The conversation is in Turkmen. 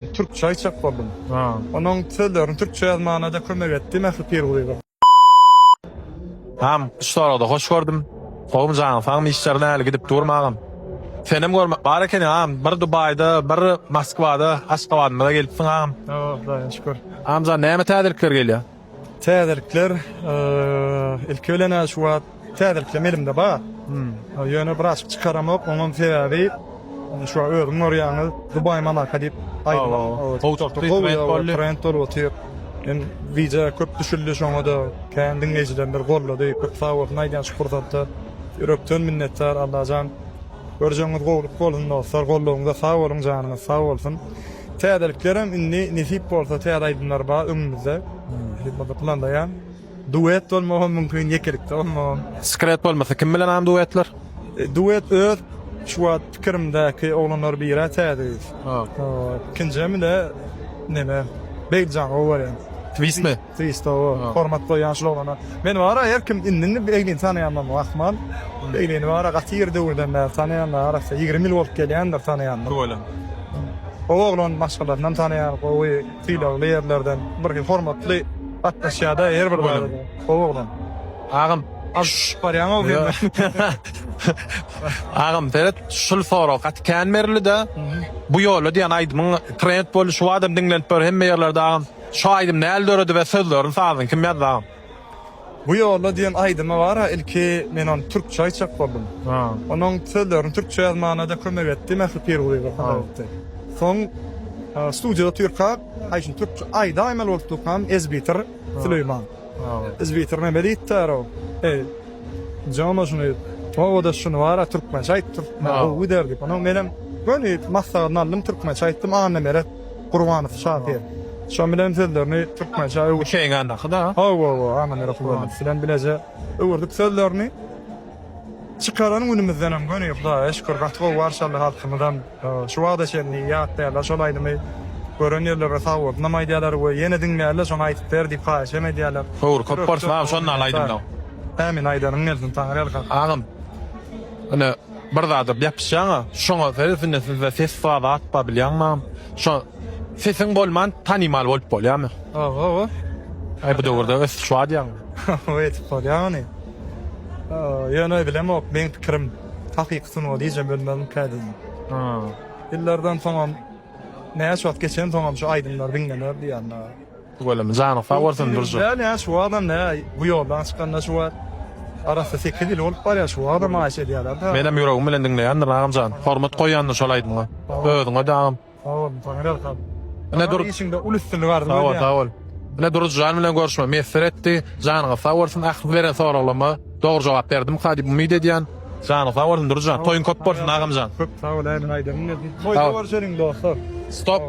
Türkçe aýtjak boldum. Onuň sözlerini türkçe ýazmagyna-da kömek etdi Mähri Pirgulyýewa. Agam şu soragda hoş gördüm. Gowmy janyň sagmy işler näli gidip durmy agam. Senem görmek bar ekeni agam bir Dubaýda bir Moskwada Aşgabadymyza gelipsiň agam. Hawa Hudaýa şükür. Agamjan näme täzelikler gelýär? Täzelikler ilki bilen-ä şu wagt täzeliklerim elimde bar. Ýöne birazjyk çykaramok. Onuň sebäbi şu wagt özüň görýäňiz Dubaý Malaka diýip aýdym gowy boldy, trend bolup otyr. Hem wideo köp düşüldi şoňa-da kän diňleýjilerimiz goldady. Köp sag bolsun aýdýan şu pursatda. Ýürekden minnetdar Allajan. Görjegiňiz gowluk bolsun dostlar. Goldawyňyza sag boluň janyňyz sag bolsun. Täzeliklerem indi nesip bolsa täze aýdymlar bar öňümizde. Nesip bolsa planlaýan. Duet bolmagam mümkin, ýekelikde bolmagam. Sekret bolmasa kim bilen agam duetler? Duet öz şu wagt pikirimdäki oglanlar birä täze ýüz. Ikinjem ile neme Beglijan gowy görýän. Twistmi? Twist hawa. Hormat goýýan şul oglana. Men bara her kim indi indi Beglini tanaýan bolmagy ahmal. Beglini bara gaty ir döwürden bäri tanaýan arassa 20 ýyl bolup gelýändir tanaýandyr. Tüweleme. Gowy oglan maşgalasynam tanaýan gowy sylagly ýerlerden bir hili hormatly gatnaşýada her bir zada. Gowy oglan. Agam Alyp barýaň-ow sen. Agam seret şul sorag gaty kän berildi-de. Bu ýola diýen aýdymyň trend boldy şu adam diňlenip ýör hemme ýerlerde agam. Şu aýdym näl döredi we sözlerini sazyny kim ýazdy agam? Bu ýolda diýen aýdymy bara ilki men ony türkçe aýtjak boldum. Onuň sözlerini türkçe ýazmagyna-da kömek etdi Mähri Pirgulyýewa kömek etdi. Soň studiýada otyrkak aý şuny türkçe aýdaýmaly bolup durkam Ezbitir Süleýman. Ezbitir neme diýipdir-ow? Eý, Joma şuny obadaş şuny bara türkmençe aýt türkmen gowy gider diýip. Onuň menem göni maslahatyny aldym türkmençe aýtdym Annameret Gurbanow şahyr. Şoň bilen sözlerini türkmençä öwürdik. Şeýňandaky-da. Hawa, hawa, Annameret Gurbanow bilen bileje öwürdik sözlerini. Çykaran günümizdenem göni Hudaýa şükür gaty gowy garşy aldy halkymyzam. Şu wagta çenli ýatlaýarlar şol aýdymy. Gören ýerlerinde sag bolsunam aýdýarlar we ýene diňleýärler şony aýdyp ber diýip haýyş hem edýärler. Höwür köp bolsun agam şondan aýdymlaň. Ämin aýdanyň gelsin Taňryýalkasyn. Agam ine bir zada ýapyşýaňa şoňa seret indi sizde ses bar zat bar bilýäňmi agam şo sesiň bolman tanymal bolup bolýamy. Hawa hawa. Aý bu döwürde ösüş bar diýýäňmi. Hawa etip bolýar ony. Ýöne bilemok meň pikirim hakyky sungat hijem ölmezmikä diýdim. Ýyllardan soňam näçe wagt geçensoňam şu aýdymlar diňlener diýýän. Tüweleme janyň sag bolsun Durja. Däl ýa şu wagtam nä bu ýoldan çykanda şu wagt arassa 8 ýyl bolup barýar şu wagtam haýyş edýärler. Menem ýüregim bilen diňleýändirin agamjan. Hormat goýýandyr şol aýdymyňa. Özüňe-de agam. Sag bol Taňryýalkasyn. Ine dur. Işiňde uly üstünlik arzuw Sag bol, edýän. sag bol. Ine Durdyjan bilen görüşme miýesser etdi. Janyňyz sag bolsun. Ähli beren soraglama dogry jogap berdimka diýip umyt edýän. Janyň sag bolsun Durdyjan. Toýuň köp bolsun agamjan. Köp sag bol Ämin aýdanyň gelsin. Toýda görüşeliň dostlar. Stop.